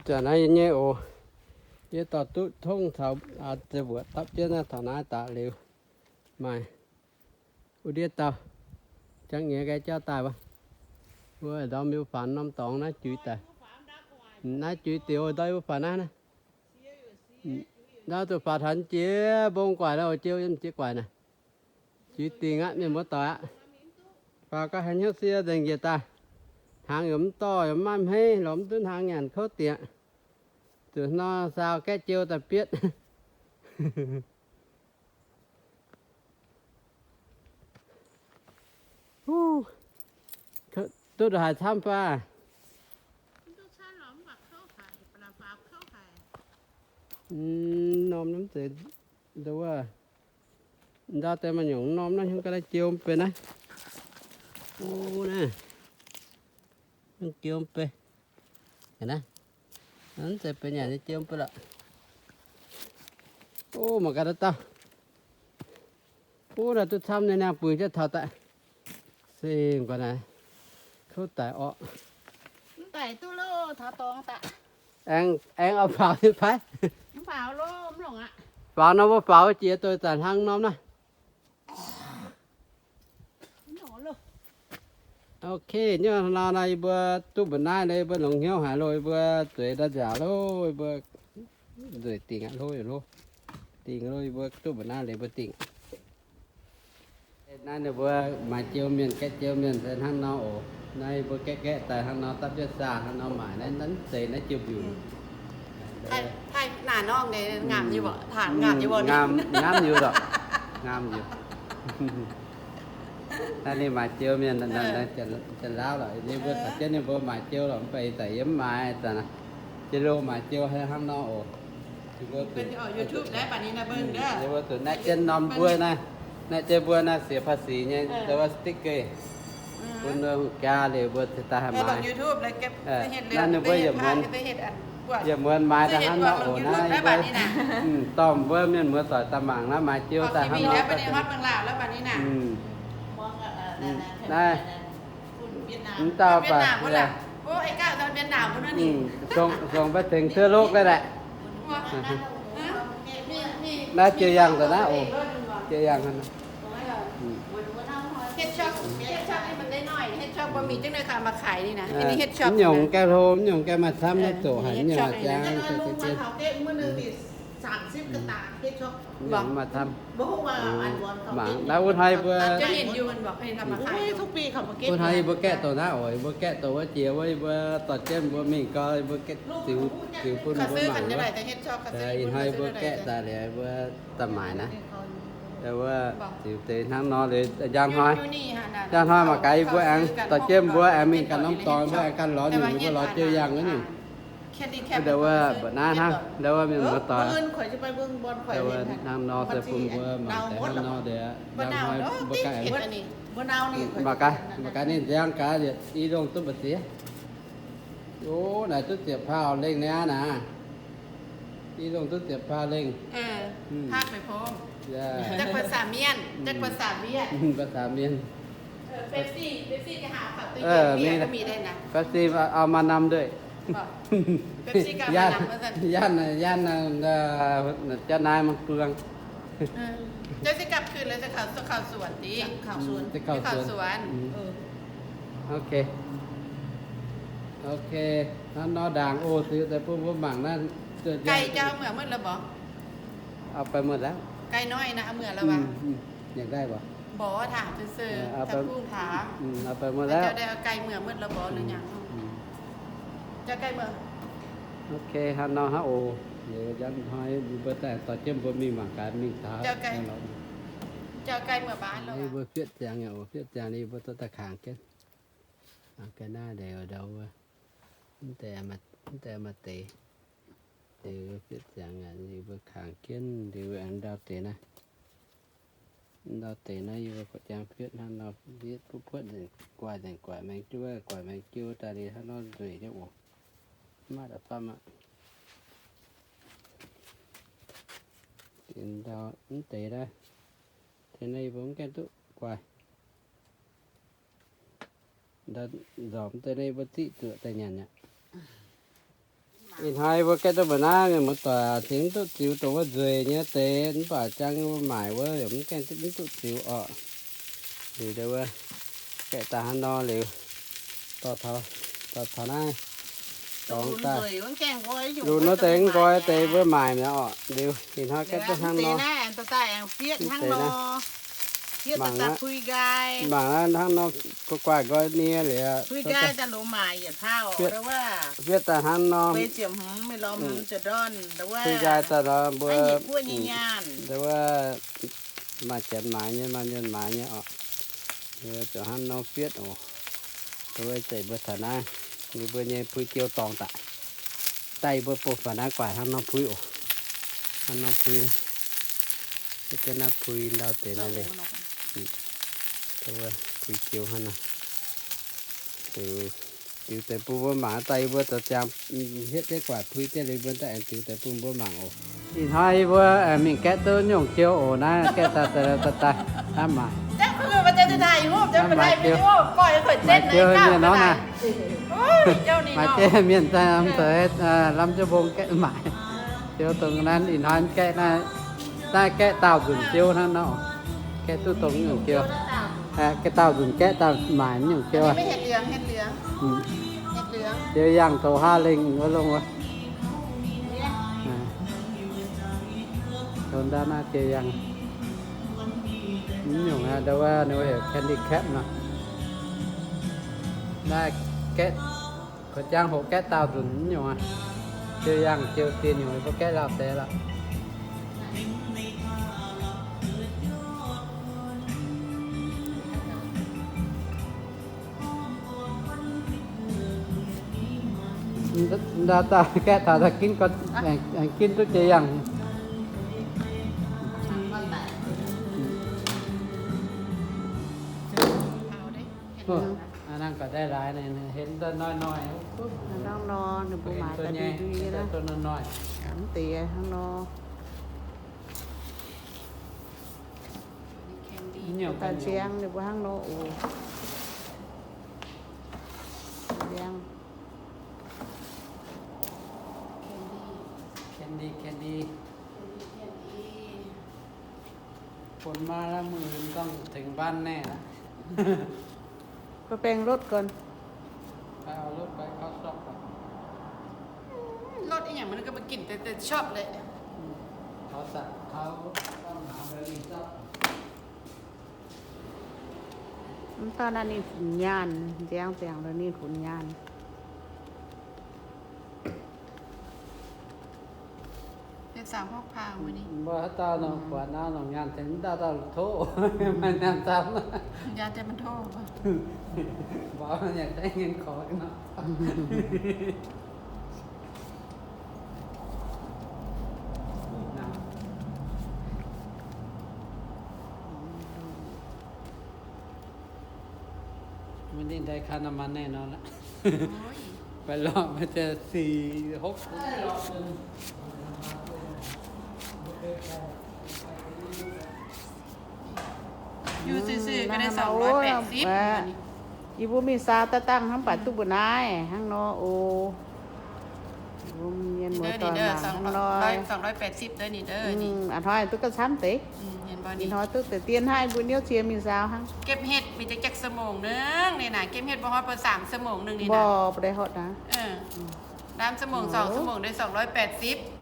Zanc naaiv yie nyei oc. Yie dorh duqv tongv taux, aa, ziex mbuoqc dapv jienv naaiv taux naaiv daaih liuz, maaih wuov ndiev dauh jangx nyiex nqaai jauv daaih wuov. Wuov ndorm yie mbuo faaux norm dorngx naaiv juix daaih. Naaiv juix diox ndorm yie mbuo faaux naaiv naaiv. Ndau zuqc faaux taux jiex mbong guaaic nor, jiu yiem jiex guaaic naaic. Juix dingc aqv, mienh muoz doic aqv. Faaux gau haiz hnyouv sie nzengc njiec daaih. Hnaangx yaac mv dorh, yaac mv maaih hmeiv, lorz mv duqv hnaangx nyanc kouv dieqc. Zuqc nor saau gaeqv jiu daaih bietv. Huv, duqv haaix camv fai? Mv, norm mv zeiz nduov. Ndau deix maaih nyungc norm naaiv hnyouv ga'naaiv jiu mv bei naaiv. O, naaiv hnyouv jiu mv bei. Naaiv, mv zeiz benx nyanc nyei jiu mv bei lorqc. O, mangc gaax naaiv dauh. Wuov naaiv duqv camv nyei, naaiv buix jienv taux daaih. Se nqa'naaiv kouv daic orqc. Mv daic duqv loh, taux dorngx daaih. Aengx, aengx oix faaux nyei fai? Mv faaux loh, mv longc aqv. Faaux nor mbuo faaux jiex doix zanc hnangv norm naaiv. Ok, nyei nor naaiv yie mbuo duqv mbuoqc naaiv nor, yie mbuo longx hnyouv haic loh, yie mbuo zueiz ndau nziaauc loh, yie mbuo nzueic dingc aqv loh, loh. Dingc loh, yie mbuo duqv mbuoqc naaiv liuz mbuo dingc. Naaiv ninh mbuo maaiz jiu mienh, gaeqv jiu mienh se hnangv nor oc. Naaiv yie mbuo gaeqv gaeqv daaih hnangv nor, dapv jienv saah hnangv nor maaic, naaiv nzeic naaiv jiu mbiungc. Taaih naaic nor ngaamc nyei, ngaamc nyei, ngaamc nyei lorqc, ngaamc nyei. Naaiv ninh maaiz jiu mienh, janx-laauv lorqc, ninh mbuo taux jienv ninh mbuo maaiz jiu lorqc, mv baac ih zanc yie mv maaiz, ih zanc jiex loh maaiz jiu hnangv nor oc. Yie mbuo zuqc naaiv jienv norm mbuo naaiv, naaiv jienv mbuo naaiv siec ภาษี nyei, แต่ว่า สติ๊กเกอร์ bun mbuo hungh jaa liuz mbuo cingx daaih haih maaiz. Naaiv ninh mbuo yietc muonz, yietc muonz maaiz daaih hnangv nor oc. Naaiv mbuo, dorh mbuo mienh muoz doic daaih mangc naaiv maaiz jiu daaih hnangv nor. Naaiv, mv dauh baac, songx mbuo tengx cuotv lov lai laeh. Naaiv jiu yangh daaih naaiv oc. Jiu yangh hnangv. Mv nyungc gaengh hlo, mv nyungc gaengh maaih camv naaiv zoqc haic mv nyungc jangv. Mv nyungc maaih camv. Mangc naaiv wuov hnoi mbuo, wuov hnoi yie mbuo gaeqv doqc naaiv oc, yie mbuo gaeqv doqc wuov jiex wuov, yie mbuo dorh jienv mbuo mingh gau, yie mbuo ziux, ziux bun mbuo mangc wuov. Ih hnoi yie mbuo gaeqv daaih liuz mbuo daaih maaic naaiv. Wuov ziux deix hnangv nor liuz njang hnoi, njang hnoi mangc gaax yie mbuo aengx dorh jienv mbuo aengx mingh ganh norm dorngx, mbuo aengx ganh lorz nyungc, yie mbuo lorz jiu yangh wuov nyungc. Ndau wuov mbuo naaiv hnangv, ndau wuov mienh muoz doic. Ndau wuov hnangv nor se bun mbuo mangc deix hnangv nor liuz, njang hnoi mbuo ganh, mangc gaax, mangc gaax ninh nziang gaax, i longh duqv mbu'ziex. O, naaic duqv ziepc paauh lengh niaa naaic. I longh duqv ziepc paauh lengh. ภาคไม่พอ Jaax ภาษาเมียน jaax ภาษาเวียด ภาษาเมียน Pepsi, Pepsi ก็หาผักตู้เย็น เบียร์ก็มีได้นะ Pepsi เอามานำด้วย บอก Pepsi ก็เอามานำ ว่าซั่น ย่าน ย่าน ย่าน เอ่อ เจ้านายมันเปลือง เออ เจ้าสิกลับคืนแล้วจะเข้า จะเข้าสวนติ เข้าสวน จะเข้าสวน จะเข้าสวน อืม เออ โอเค โอเค เนาะ เนาะ ด่าง โอ้ ซื้อแต่พวก พวกหมากนะ ไก่เจ้าเอาเมือหมดแล้วบ่ เอาไปหมดแล้ว ไก่น้อยนะเอาเมือแล้วบ่ อืม อืม อยากได้บ่ บ่ ถามซื่อๆ เออ เอาไป ถามกุ้งถาม อืม เอาไปหมดแล้ว เจ้าได้เอาไก่เมือหมดแล้วบ่ อืม หรือยัง อืม เจ้าไก่เมือ โอเค เฮาเนาะ เฮาโอ เดี๋ยวย้อนห้อย เบิ่งแต่ตอนเจ้มบ่มีหมากกา มีเท้า เจ้าไก่ เจ้าไก่เมือบ้านแล้ว นี่ บ่ เวียด จาง เนี่ย โอ เวียด จาง นี่ บ่ ต้องตะขางเกิน เอา แกหน้า เดี๋ยว เดี๋ยว เว้ย มันแต่มา มันแต่มาเตะ Deix fietv ziangx aqv, yie mbuo kangx jienv ndau deix naaiv. Ndau deix naaiv yie mbuo jangx fietv hnangv nor, fietv puotv puotv nzengc, guaih nzengc, guaih maengx jiu, guaih maengx jiu daaih liuz hnangv nor nzueic nyei oc. Maiv maaih da'faam aqv. Ndau mv deix naaiv, deix naaiv yie mbuo mv gaengh duqv guaih. Ndau nzormc deix naaiv yie mbuo ziqv zuoqc daaih nyanc aqv. Ih hnoi mbuo gaeqv duqv mbuo naaiv mienh muoz-doic cingx mv duqv ziux dongh wuov nzueic nyei deix, mv baac jangx mbuo maaic wuov yaac mv gaengh mv duqv ziux orqc. Liuz ndau wuov gaeqv daaih hnangv nor liuz, dorh taux, dorh taux naaiv dorngx daaih. Lunx wuov deix mv nqoi deix mbuo maaic mi'aqv orqc. Liuz ih hnoi gaeqv duqv hnangv nor. Mangc aqv, mangc aqv, hnangv nor gu'guaih nqoi nie liuz, fietv daaih hnangv nor. Pui nqaai daaih nor mbuo, ndau wuov maaih janx maaiz nyei, maaih mienh maaiz nyei orqc. Liuz ziouc hnangv nor fietv oc. Ndau wuov zeiv mbuo taux naaiv, ninh mbuo nyei pui jiou dorngx daaih. Daaih mbuo bung faaux naaiv guaaic hnangv nor pui oc. Hnangv nor pui, hietv jienv naaiv pui ndau deix naaiv leiz. Ndau wuov pui jiou hnangv nor. Liuz deix bun mbuo mangc daaih, yie mbuo zoux ziangx hietv jienv guaaic pui jienv liuz, mbuo daaih aengx ziux deix bun mbuo mangc oc. Ih hnoi yie mbuo mingh gaeqv duqv nyungc jiou oc. Naaiv gaeqv daaih daaih daaih daaih naaiv maaic, naaiv maaic jiou, maaic jiou mienh nor naaiv. Maaic jiou mienh daaih lamh zoux lamh jiou mbong gaeqv maaic jiou dongh naaiv. Ih hnoi gaeqv naaiv, naaiv gaeqv daauh nzunc jiou hnangv nor. Gaeqv duqv dongh nyungc jiou, gaeqv daauh nzunc gaeqv daaih maaic nyungc jiou. Jiou yangh zoux haav lengh wuov longh wuov. Dongh ndau naaiv jiou yangh. Mv nyungc aqv, ndau wuov ninh mbuo heuc candy cap nor. Naaiv gaeqv, korv jangv hoqc gaeqv daauh nzunc mv nyungc aqv. Jiou yangh jiou dien nyungc mbuo gaeqv lauh deix lorqc. Ndau dauh gaeqv taux daaih ginv, aengx ginv duqv jiou yangh. Hnangv gorqv daaih laaix, henv duqv hnoi-hnoi. Hnangv nor ninh mbuo maaiz daaih ndui-ndui, mv deix hnangv nor. Daaih nziang ninh mbuo hnangv nor oc. Nziang. Candy, candy. Bun maiv la'mueiz gorngv tengx mbaanv naeqv aqv. Baengh lotv gorn. Lotv ih nyanc mv gunv mbuo ginc deix shop leiz. Mv dauh naaiv ninh funx nyaanh, nziang ziangx lo ninh funx nyaanh. Mbuo haaix dauh nongc buatc nor nongc nyaanh tengx mv dauh dauh tov, maaih nyaanh camv. Mborqv yaac daaih nyei korv nor. Mv ninh daaih ค่าน้ำมัน naaiv nor aqv. Fai lorqc maaih deix สี่ หก Yie se se ga'naaiv สองร้อยแปดสิบ. Yie mbuo mingh saau daaih dangh hnangv baac duqv mbuo naaiv hnangv nor oc. Mbuo mienh muoz-doic mangc hnangv nor. สองร้อยแปดสิบ deix ninh deix. A'hnoi duqv ga'camv deix. Ih hnoi duqv deix dien hnangv, mbuo niouv cie mingh saau hnangv. เก็บเห็ด mingh jiex สามชั่วโมง nor, ninh naaic เก็บเห็ด mbuo hoi mbuo สาม ชั่วโมง nor ninh naaic. Mborqv mbuo deix horpc naaiv. สาม ชั่วโมง สอง ชั่วโมง deix สองร้อยแปดสิบ.